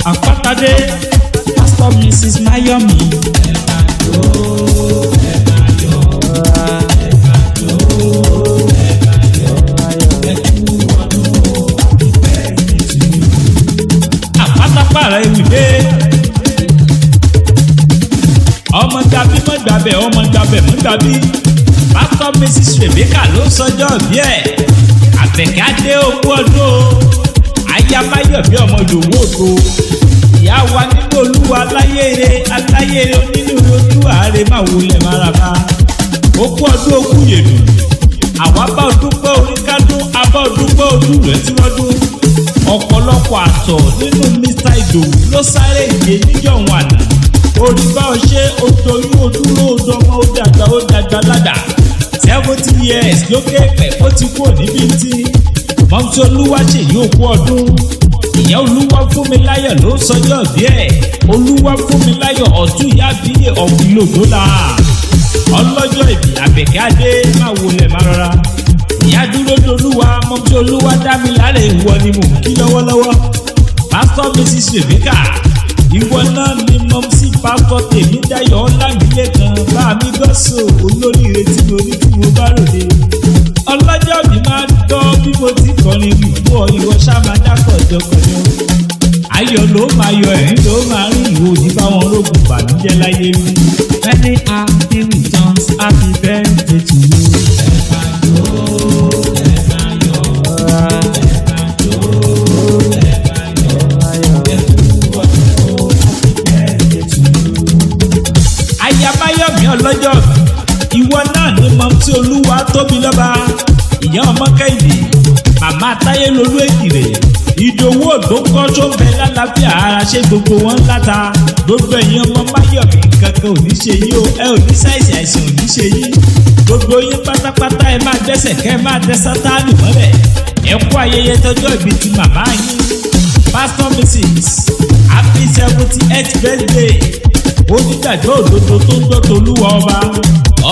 Àpátadé, Pastor Mrs. Mayomi. Ẹ máa jó, ẹ máa yọ̀, ẹ máa jó, ẹ máa yọ̀, ẹ kú ọdún o, happy birthday to you. Àpátápàrà ewì dé. Ọmọ gbàbí mọ́ gbàbẹ̀, ọmọ gbàbẹ̀ mọ́ gbàbí. Pastor Mrs. Rebecca ló sọjọ́ bí ẹ̀. Àbẹ̀kẹ́ Adé, ogún ọdún o. Ayamáyọ̀ bí ọmọ ìdòwò òdo. Ìyá wa nínú Olúwa, aláyére aláyére, onínú olúwa rè, máa wọlé maraba. Ogún ọdún, ogún yèdù. Àwa bá ọdún pẹ́ orí kádún, abá ọdún pẹ́ ojú rẹ̀ tí wọ́n dún. Ọ̀pọ̀lọpọ̀ àtọ̀ nínú Mr. Ìdòwú ló sáré ìdè níjọ̀hún àná. Orí bá ọ ṣe odoyún, odúró, odọmọ, ó dàgbà, ó dàgbà ládà. 70 years lókè pẹ̀, ó ti kú níbi tí mọ́tò. Olúwa ṣèyí, òkú ọdún. Ìyá Olúwa fún mi láyọ̀ ló sọjọ́ bí ẹ̀. Olúwa fún mi láyọ̀ ọ̀tún, ìyá àbíyè ọ̀fìlòdó la. Ọlọ́jọ́ ìbí Àbẹ̀kẹ́ Adé, máa wọlé má rọra. Ìyá dúró dolúwa, mọ́tò Olúwa dá mi láre, ìwọ ni mò ń kí lọ́wọ́lọ́wọ́. Pastor Mrs. Rebecca, ìwọ náà ni mọ́mísí Pásítọ̀ Tèmídayọ̀ Ọlámilẹ́kan bá mi gọ́sọ̀, olóríire tí mo ní tí mo bá ròde. Ọlọ́jọ́ mi máa ń gbọ́ bí mo ti kọrin wì fún ọ, ìwọ ṣá máa dákọ̀ jọkọjọ. Ayọ̀ ló máa yọ, ẹ̀rín ló máa rí, ìwò ní báwọn ológun bànújẹ́ láyé rí. Many happy returns, happy birthday to you. Ẹ máa jó, ẹ máa yọ̀, ẹ máa jó, ẹ máa yọ̀, ẹ kú ọdún o, happy birthday to you. Ayamáyọ̀mí ọlọ́jọ́, ìwọ náà ní mọ tí Olúwa tóbi lọ́ba. Ìyá ọmọ Kẹ́hìndé, màmá Táyé lolú èkìrè, Ìdòwú òdòkọ́ tó ń bẹ lálàáfíà ara, ṣé gbogbo wọn ń láta? Gbogbo ẹ̀yin ọmọ Máyọ̀mí, kankan ò ní ṣe yín o. Ẹ ò ní ṣàìsàn, àìsàn ò ní ṣe yín. Gbogbo yín pátápátá, ẹ máa gbẹ́sẹ̀ kẹ́ ẹ máa tẹ Sátánì mọ́lẹ̀. Ẹ kú ayẹyẹ tọjọ́ ìbí ti màmá yín. Pastor Mrs, happy 78th birthday. Onígbàgbọ́ òdodo tó ń gbọ́ tolúwa ọba.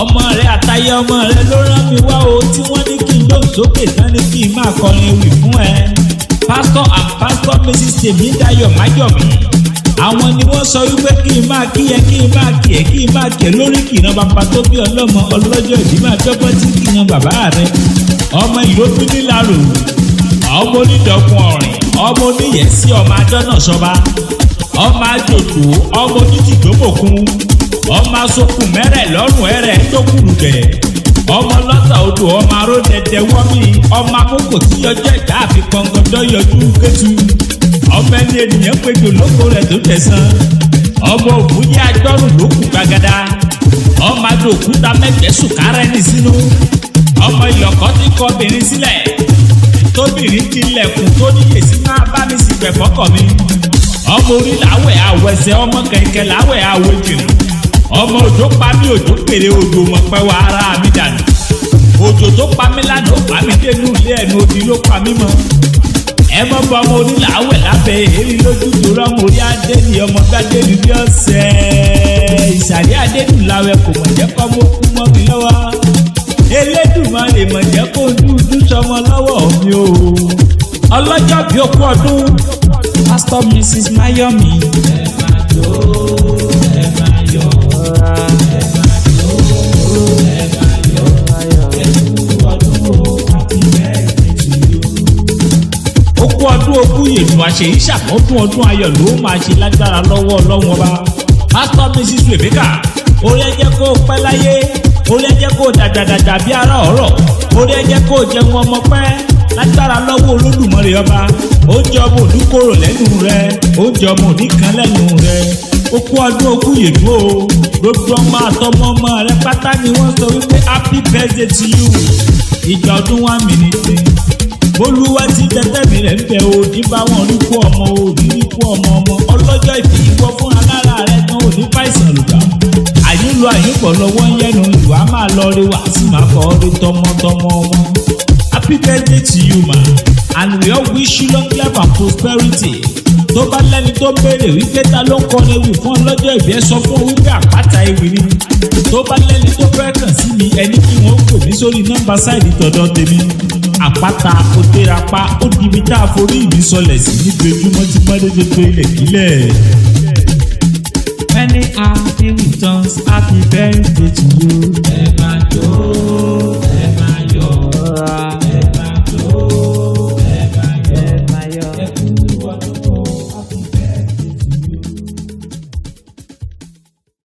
Ọmọ rẹ àtayé ọmọ rẹ ló rán mi wá o, tí wọ́n ní kí n gbóhùn sókè tán, ní kí n máa kọrin ewì fún ẹ. Pastor and Pastor Mrs. Tèmídayọ̀ Májọ̀mí, àwọn ni wọ́n sọ wípé kí n máa kí ẹ, kí n máa kí ẹ, kí n máa kí ẹ lórí kìran bàbá tó bí ọlọ́mọ. Ọlọ́jọ́ ìbí, máa dọ́gbọ́n tí kìran bàbá rẹ. Ọmọ ìróbí nílàró, ọmọ onídọ̀kun ọ̀rìn, ọmọ oníyẹ̀sí, ọmọ adọ́nà sọba, ọmọ àjòtò, ọmọ onítìgbòmòkun, ọmọ asokùn mẹ́rẹ̀ lọ́rùn ẹ̀rẹ̀ tókùrù gẹ̀, ọmọ lọ́tà odò, ọmọ aródẹdẹ wọ́mí, ọmọ akókò tí yọjọ́ ẹ̀dá àfi kọ̀ǹgọ̀dọ̀ yọjú kẹ́tù, ọmọ ẹni ènìyàn péjọ lóko rẹ̀ tó tẹ̀sán, ọmọ òfúyẹ́ agbọ́rùn lókù gbàgàdà, ọmọ adó òkúta mẹ́gbẹ́ sùkárẹ́ ní sínú, ọmọ ìlọ̀kọ́ tí kọ obìnrin sílẹ̀, tóbìnrin tilẹ̀kùn tó níyèsí máa bá mi sì pẹ̀ fọ́kọ̀ mi, ọmọ orí làwẹ̀ àwẹ̀sẹ̀, ọmọ kẹ̀kẹ́ làwẹ̀ àwẹ̀jìnà, ọmọ òjò pa mí, òjò pèrè, òjò mọ̀ pẹ́ wà ara mi dànù, òjò tó pa mí lánàá ó pa mí dénú ilé, ẹnu odi ló pa mí mọ́. Ẹ mọ́ bọ́ ọmọ onílàwẹ̀ lábẹ́ èrí lójú tó rọ́mọ orí adé ni, ọmọ gbadé ni bí ọ̀sẹ̀ ìsàlẹ̀ adédùn làwẹ̀ kò mọ̀ jẹ́ kọ́ mọ́ kú mọ́ mi lọ́wọ́. Elédùmarè mọ̀ jẹ́ kó dúdú sọmọ lọ́wọ́ mi o. Ọlọ́jọ́ bí, okú ọdún, Pastor Mrs. Mayomi. Ẹ máa jó, ẹ máa yọ̀, ẹ máa jó, ẹ máa yọ̀, ẹ kú ọdún o, happy birthday to you. Okú ọdún, okú yèdùn, àṣeyí ṣàmọ́dún, ọdún ayọ̀ ló máa ṣe lágbára lọ́wọ́ Ọlọ́run Ọba. Pastor Mrs. Rebecca, orí ẹ jẹ́ kó o pẹ́ láyé, orí ẹ jẹ́ kó o dàgbàdàgbà bí ara ọ̀rọ̀, orí ẹ jẹ́ kó o jẹun ọmọ pẹ́ lágbára lọ́wọ́ Olódùmarè Ọba. Oúnjẹ ọmọ òdúkòrò lẹ́nu rẹ, oúnjẹ ọmọ òníkan lẹ́nu rẹ. Okú ọdún, okú yèdú o. Gbogbo ọmọ àtọmọ ọmọ rẹ pátá ni wọ́n sọ wípé happy birthday to you. Ìgbà ọdún one minute. Olúwa ti tẹ́tẹ́ mi rẹ̀ ń bẹ o, ní bá wọn rí kú ọmọ o, ní rí kú ọmọ ọmọ. Ọlọ́jọ́ ìbí, ìwọ fún alára rẹ gan ò ní fàìsàn lùgbà. Àyúnlọ àyúnpọ̀ lọ́wọ́ ń yẹnu, ìwà máa lọ rí wà sí máa fọ́ rí tọmọtọmọ wọn. Happy birthday to you, ma, and we all wish you long life and prosperity. Tó bá lẹ́ni tó béèrè wípé ta ló ń kọrin ewì fún ọlọ́jọ́ ìbí, ẹ sọ fún wípé àpáta ewì ni. Tó bá lẹ́ni tó fẹ́ kàn sí mi, ẹni kí wọ́n pè mí sórí nọ́mbà side tọ̀dọ̀ tèmi. Àpáta òtérapá ó di ibi tá a forí ìbí sọlẹ̀ sí níbi ojúmọ́ tí mọ́dé gbogbo ilẹ̀ kílẹ̀. Many happy returns, happy birthday to you.